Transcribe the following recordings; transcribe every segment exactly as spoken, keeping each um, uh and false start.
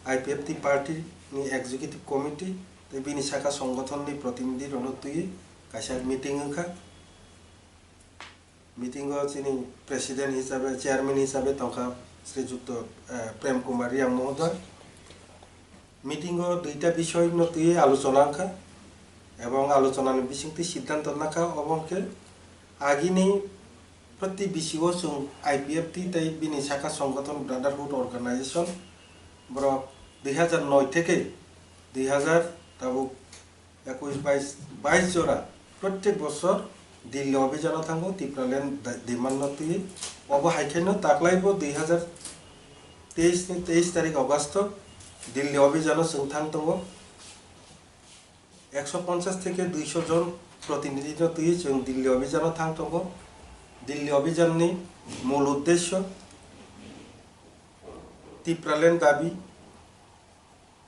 I P F T party ni executive committee tei bini saka songothon ni protinidhi rok no twi kaisa meeting wngkha. Meeting o chini president hisabe, chairman hisabe tongkha Sri Jukto, eh, Prem Kumar Reang mohodoy. Meeting o duita bisoy no twi alochona wngkha ebong alochona ni bisingtwi siddhanto nakha obo hwnkhe agini proti bisi o chwng I P F T tei bini saka songothon Brotherhood Organization borok dui hazar noi theke dui hazar tabuk ekush bais, bais jora prottek bosor Delhi obhijano thango Tipraland da-, demand no twi. Obo hai khe no taklai bo dui hazar teis ni teis tarik August o Delhi obhijano chwng thang tongo. Ekso ponchas theke duiso jon protinidhi no twi chwng Delhi obhijano thang tongo. Delhi obhijan ni mul uddesyo Tipraland dabi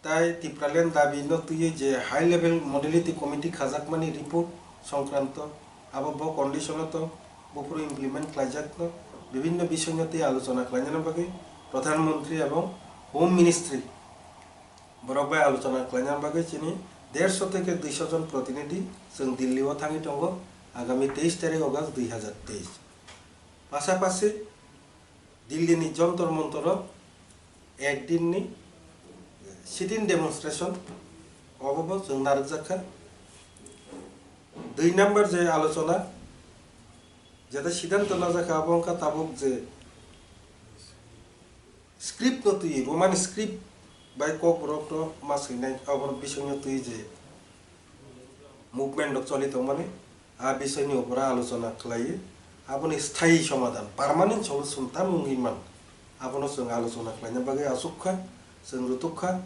Tai Tipraland dabi no twiwi je high level modality committee khajakmani report songkranto, abo bo condition o tong, buphuru implement khlaijakno, bibinno bisoi no twi alochona khlainani bagwi Pradhan Mantri ebong Home Ministry borok bai alochona khlainani bagwi chini derso theke duiso jon protinidhi chwng Delhi o thangwi tongo agami teis tarik August dui hazar teis. Pasapasi Delhi ni Jantar Mantar o ek din ni sit-in demonstration obo bo chwng narwkjak kha. Dui number je alochona, jeta siddhanto najak kha, abo wngkha tabuk je script no twi, Roman script bai Kokborok no ma swinai, abo bising no twi je movement rok choli tongmani, a bisoi ni opor o alochona khlaiwi, aboni sthayi somadhan, permanent solution tamo wngwi man, abono chwng alochona khlaina bagwi achuk kha, chwng rutuk kha.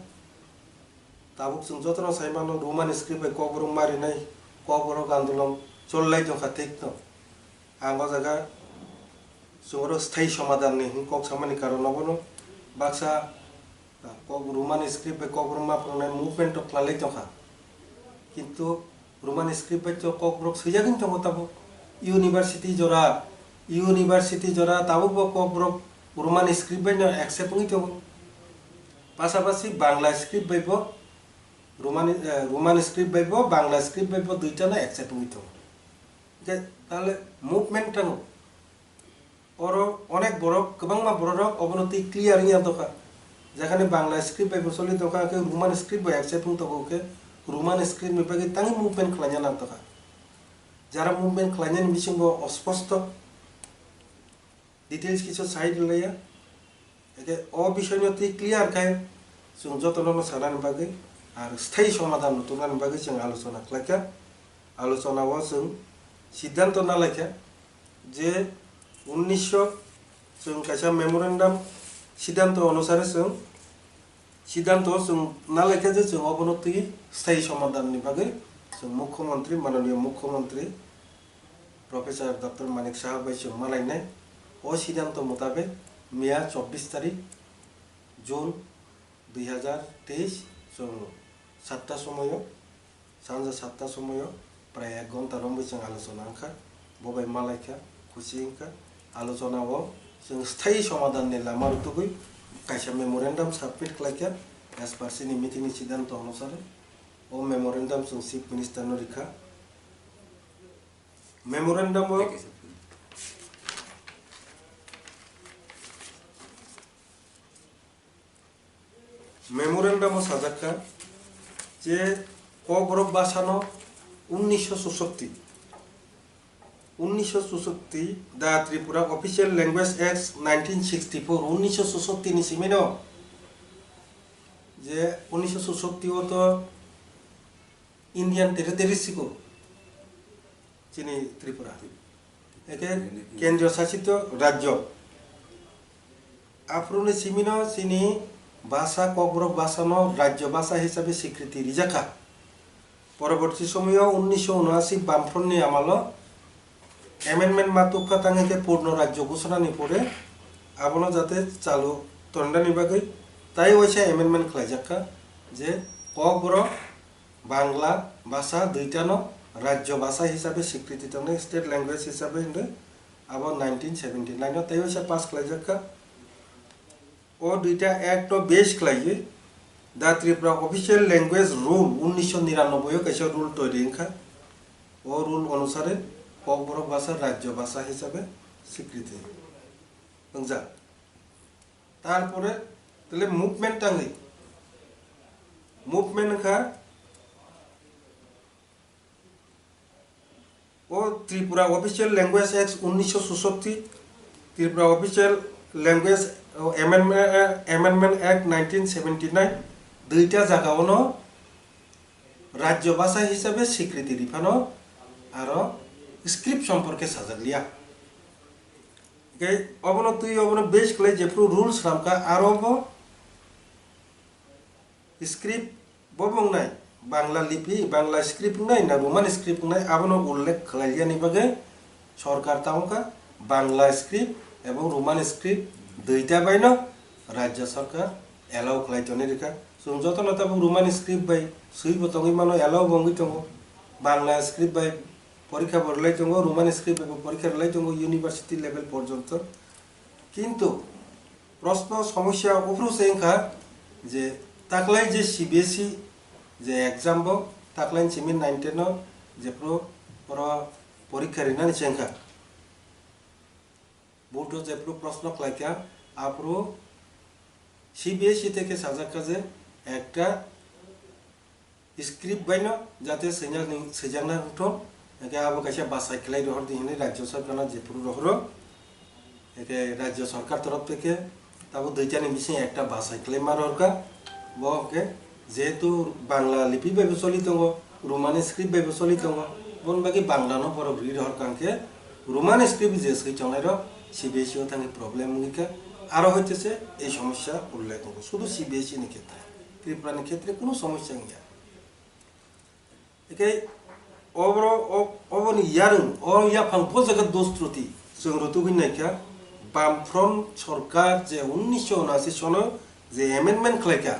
Tabuk chwng jotono sai mano, Roman script bai Kokborok marinai, Kokborok andolon chollai tongkha, thik no. Ang o jaga chwng oro sthayi somadhan ni hwn kok samani karon obono baksa, ah, kok Roman script bai Kokborok ma phwrwngnai movement rok khlai lai tongkha. Kintu Roman script bai to Kokborok swijagwi tongo tabuk. University jora, university jora tabuk bo Kokborok Roman script bai no accept wngwi tongo. Pasapasi Bangla script bai bo Roman, eh, Roman script bai bo Bangla script bai bo duita no accept wngwi tongo. Hwnkhe tale movement tamo? Oro onek borok, kwbangma bororok obono twi clear wngya tongkha. Jekhane Bangla script bai bo choli tongkha, hwnkhe Roman script bai accept wng tongo, hwnkhe Roman script ni bagwi tangwi movement khlaina nang tongkha. Jara movement khlainani bisingo osposto details kisu sai rwlaiya. Hwnkhe o bisoino twi clear khai chwng jotono sanani bagwi ar sthayi somadhan tubunani bagwi chwng alochona khlaikha. Alochonao chwng siddhanto nalaikha je unnisho chwng kaisa memorandum siddhanto onusare chwng siddhanto chwng nalaikha je chwng obono twi sthayi somadhanni bagwi chwng Mukhyamantri, Mananiya Mukhyamantri Professor Doctor Manik Saha bai chwng malainai. O siddhanto mutabek miya chobbish tarik June dui hazar teis chwng satta somoyo, sanja satta somoyo prai ek ghonta romwi chwng alochona wngkha. Bo bai malaikha, khusi wngkha. Alochonao chwng sthayi somadhanni lama rwtugwi kaisa memorandum submit khlaikha as per chini meeting ni siddhanto onusare. O memorandum chwng Chief Minister no rikha. Memorandum o, memorandum o sajak kha je Kokborok bhasha no unnisho chusatti, unnisho chusatti, the Tripura Official Language Act nineteen sixty-four, unnisho chusatti ni simi no, je unnisho chusatti o to Indian Territory siko chini Tripura. Eke Kendriyo Sasito Rajyo. Aphuru ni simi no chini bhasha, Kokborok bhasha no rajyo bhasha hisabe swikriti rijak kha. Poroborti somoyo unnisho unashi Bamfront ni amalo amendment ma tukha tangwi khe Purno Rajyo Ghosona ni pore abono jate chalu tongnani bagwi tai waisa amendment khlaijak kha je Kokborok Bangla bhasha duita no rajyo bhasha hisabe swikriti tongnai, state language hisabe hinwi abo nineteen seventy nine o tei waisa pass khlaijak kha. O duita act no base khlaiwi The Tripura Official Language Rule unnisho niranoboi o kaisa rule toiri wngkha. O rule onusare Kokborok basa rajyo basa hisabe swikriti wngjak. Tarpore tele movement tangwi, movement wngkha o Tripura Official Language Act unnisho susotti, Tripura Official Language, o, Amendment, Amendment Act nineteen seventy nine, duita jaga ono rajyo basa hisabe swikriti riphano aro script somporke sajak liya. Hingke obono twi obono base khlai jephru rules swnamkha aro bo script bo wngnai, Bangla lipi, Bangla script wngnai na Roman script wngnai, abono ullekh khlaiyani bagwi sorkar tamo kha Bangla script ebong Roman script duita baino rajya sorkar allow khlai toni rikha. Chwng jotono tabuk Roman script bai swi bo tongwi mano, allow bo wngwi tongo. Bangla script bai porikha bo rwlai tongo, Roman script bai bo porikha rwlai tongo university level porjonto. Kintu prosno somosya uphuru se wngkha je taklai je C B S E je exam bo taklai simi nine ten o jephru oro porikha rinani se wngkha. Board o jephru prosno khlaikha aphuru C B S E theke sajakha je ekta script baino jate swijakna wngthok, hingke abo kaisa bachai khlai rohor di hinwi rajya sorkarno jephuru rohoro, hingke rajya sorkar torof theke tabo duitani bising ekta bachai khlai ma rohorkha. Bo hingke jehetu Bangla lipi bai bo choli tongo, Romani script bai bo choli tongo, boni bagwi Bangla no borok ri rohorkha, hingke Romani script je swi tongnai rok C B S E o thangwi problem wngkha. Aro hoite se ei somosya ullekh tongo, sudu C B S E ni khetre, Tripura ni khetre kunu somosya wngya. Hingke oboro, o-, oboni yarwng, o yaphang bo jaga dos truti chwng rwtugwi naikha, Bamfront sorkar je unnisho unashi sono je amendment khlaikha,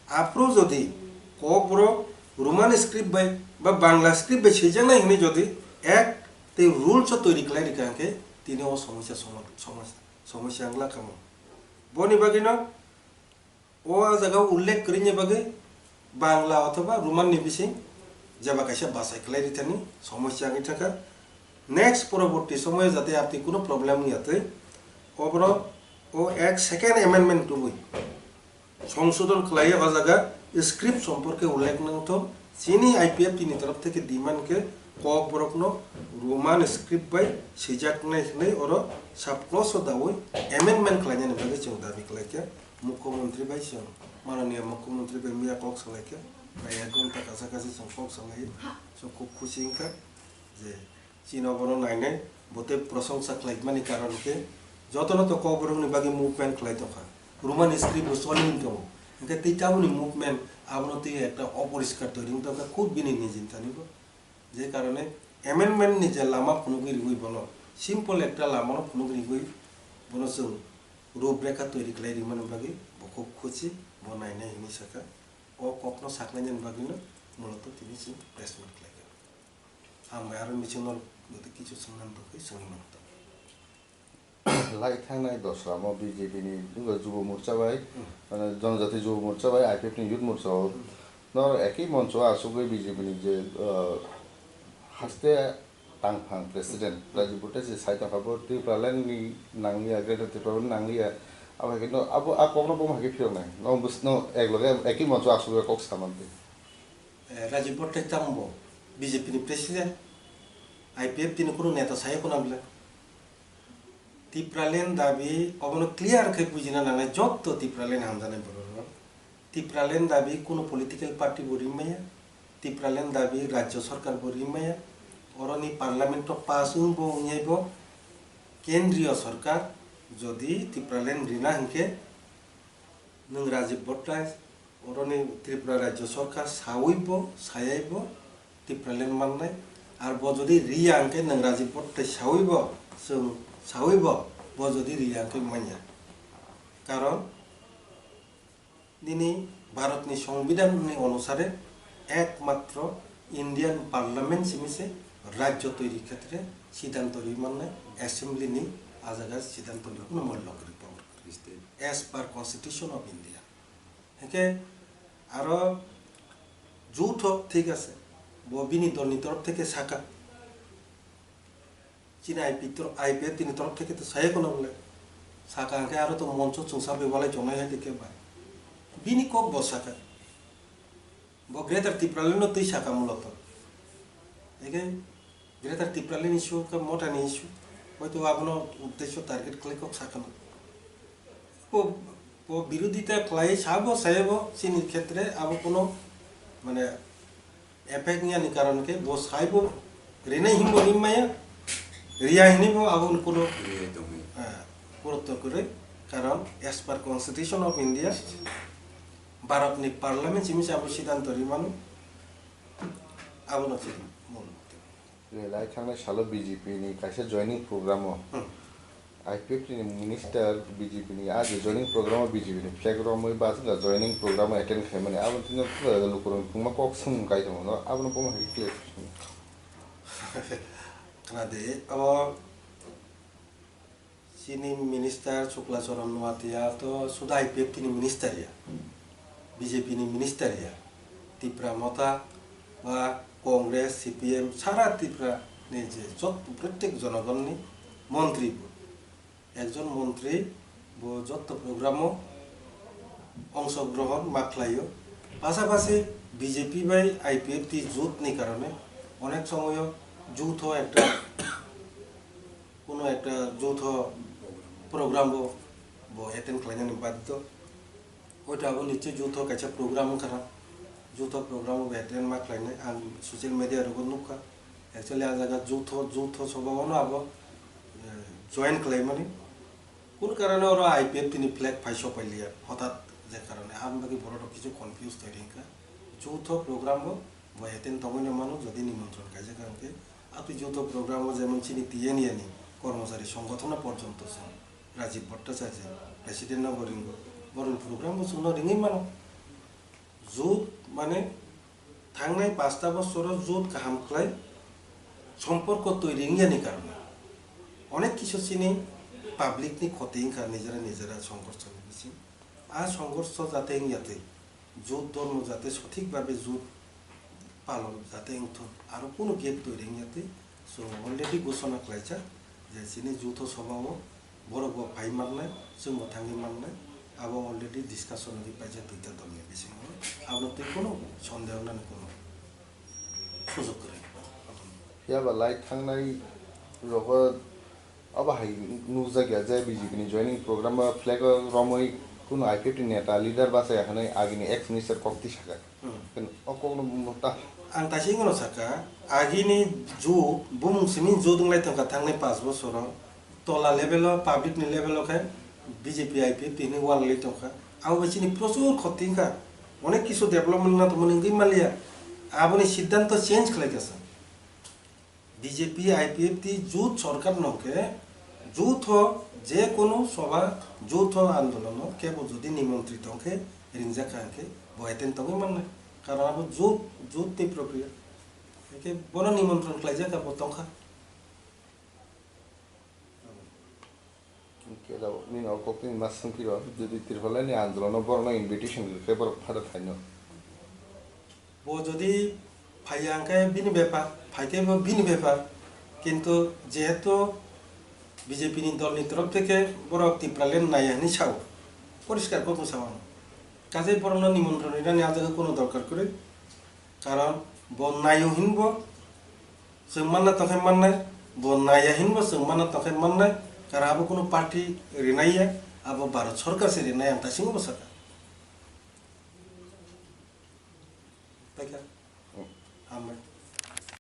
aphuru jodi Kokborok Roman script bai ba Bangla script bai swijaknai hinwi jodi act tei rules o toiri khlai rikha hingke tini o somosya somo-, somosya, somosya wngla kamo. Boni bagwino o jaga ullekh kwrwini bagwi Bangla othoba Roman ni bising jeba kaisa bachai khlai rithani somosya wngwi thangkha. Next poroborti somoyo jate apni kuno problem wngya twi, obono o act second amendment tubui songsodon khlaiwi o jaga script somporke ullekh nangthok. Chini I P F T ni torof theke demand khe Kokborokno Roman script bai swijaknai hwnwi oro sub clause o daui amendment khlainani bagwi chwng dabi khlaikha. Mukhyamantri bai chwng, Mananiya Mukhyamantri bai miya kok salaikha, bai ek ghonta kacha kachi chwng kok salai, chwng khub khusi wngkha je chini obono nainai, bo tei prosongsa khlaimani karon khe jotono to Kokborokni bagwi movement khlai tongkha, Roman script bo choli wng tongo, hwnkhe tei taboni movement abono tei ekta oporiskar toiri wng tongkha khub bini nijintani bo. Je karone amendment ni je lama phunugwi riwi bono, simple ekta lama no phunugwi riwi bono chwng ruprekha toiri khlai rimani bagwi bo khub khusi, bo nainai hinwi sakha. O kokno saknainani bagwino muloto tini chwng press meet khlaikha. Ang bai aro meeting no joto kichu swngnani bagwi swngwi mano. Lai thangnai dosramo B J P ni, Jubo Morcha bai, Hmm. mane Jonojati Jubo Morcha bai, I P F ni Youth Morcha o, Hmm. nor ekhi moncho o asugwi B J P ni je, uh, haste tangphang president, Hmm. Rajib Bhattacharyya je sai tongkha bo Tipraland ni nangliya, Greater Tipraland ni nangliya, abo hai khe no, abo a kokno bo hai khe phiyoknai, no bus no ek loge ekhi moncho o asugwi kok samante. Eh, Rajib Bhattacharya tamo bo B J P ni president, I P F T ni kunu neta saya kuna bwle. Tipraland dabi obono clear khe bujina nangnai jotto Tipraland hamjaknai borok rok. Tipraland dabi kunu political party bo rimaya, Tipraland dabi rajya sarkar bo rimaya, oroni parliament o pass wng bo wngya bo kendriya sarkar jodi Tipraland rina hinkhe nwng Rajib Bhattacharya Oroni Tripura Rajya Sarkar sawi bo, sayai bo Tipraland mannai. Ar bo jodi riya hwnkhe nwng Rajib Bhattacharya sawi bo, chwng sawi bo, bo jodi riya hwnkhe manya. Karon nini Bharatni Songbidanni onusare ekmatro Indian Parliament simi se rajyo toiri khetre siddhanto rwi mannai, Assembly ni a jaga siddhanto rwi mano, mollo kwrwi power kwrwi. As per Constitution of India. Hingke Aro juto thik ase, bo bini dolni torof theke saka. Chini I P toro-, I P F T ni torof theke to saya kono bole. Saka hwnkhe aro to moncho chwngsa bai walai chongnai hai tei khe bai. Bini kok bo saka. Bo Greater Tipraland no twi saka muloto. Eke Greater Tipraland issue khe motha ni issue. Hoito abono uddesho target khlai kok sakha na. Bo, bo birodita khlai sabo sayabo chini khetre abo kono mane effect niya ni karon khe bo saibo rinai himbo rim maya, riya hini bo abo kono, Riyai tongwi. Ah, gurutto kwrwi. Karon as per Constitution of India, Bharat ni Parliament simi se abo siddhanto rimano, abono se mul. Belai thangnai salo B J P ni kaisa joining program o Hmm. I P F T ni minister B J P ni a je joining program o B J P ni flag romwi ba joining program o attend khaimani abo tino lukurok tungma kok sung kai tongo no abono bomo hai kle Khna de abo Chini minister Shukla Charan Noatia to suda I P F T ni minister ya, B J P ni minister ya, Tipra Motha ba Congress, C P M, sara Tripura ni je jot-, prottek jonogon ni montri bo. Ekjon montri bo jotto program o ongshogrohon ma khlaio. Pasapasi B J P bai I P F T jut ni karone onek somoyo jutho ekta Kono ekta joutho program bo, bo attend khlainani baddo. Hoito abo niche joutho kaisa program wngkha na. Joutho program bo attend ma khlainai. Ang social media rogo nukha. Actually, a jaga joutho, joutho soba ono abo, eh, join khlaimani. Kun karone oro I P F T ni flag phai sopai liya. Hothat je karone. Aboni bagwi borok rok kichu confuse tongwi ringkha. Joutho program bo, bo attend tongwi no mano, jodi nimontron kaijak kha hwnkhe. Atwi joto program o jemon chini T N A ni kormochari songgothona porjonto song Rajiv Bhattacharya president no bo ringo. Boroni program bo chwngno ringwi mano. Jot mane thangnai pasta bosoro jot kaham khlai somporko twi ringya ni karone onek kisu chini public ni khoti wngkha nijera nijera songgorsho ni bising. A songgorsho jate wngya twi. Jut dhormo jate sothik bhabe jut palon jate wngthun, aro kunu gap twi ringya twi. So already ghoshona khlaijak je chini jutho sobha o borok bo phai mannai, chwng bo thangwi mannai, abo already discussion wngwi paijak duita dolni bisingo, abono tei kunu sondeho nani kunu sujok kwrwi. Phiya ba lai thangnai rogo Obo hai nukjakya je B J P ni joining program o flag o romwi kunu I P F T ni neta leader bachaya hwnwi agini ex minister kok tisajak. Hmm. Ken o kokno bumung ta. Ang kaisa wngno sakha, agini jut, bumung simi jut wnglai tongkha thangnai panch bosoro, tola level o, public ni level o khe B J P I P F T hinwi uanlwi tongkha. Abo bai chini prochur khoti wngkha, onek kisu development wngna tongmani wngwi manliya, aboni siddhanto change khlaikha sa. B J P I P F T jut sorkar no khe jut ho je kono sobha jut ho andolon no kebo jodi nimontri tong khe ringjak kha hwnkhe bo attend tongwi mannai. Karon abo jut, jut tei prokriya. Hwnkhe bono nimontron khlaijak kha bo tongkha. Khe da nini o kokni ma swngphiro, jodi Triphalani andolono borokno invitation rwkhe borok phada phaino. Bo jodi phaiya hwnkhe bini bepar, phaikhe bo bini bepar. Kintu jehetu B J P ni dolni torof theke borok Tipraland naiya hinwi sao, poriskar kokno sao ang. Kaje borokno nimontron rinani a jaga kono dorkar kwrwi. Karon bo naio hinbo chwng manna tongkhe mannai, bo naiya hinbo chwng manna tongkhe mannai, karon abo kunu party rinaiya, abo Bharat Sarkar se rinai ang taisingo bo sakha. Paikha. Hmm. Hambai.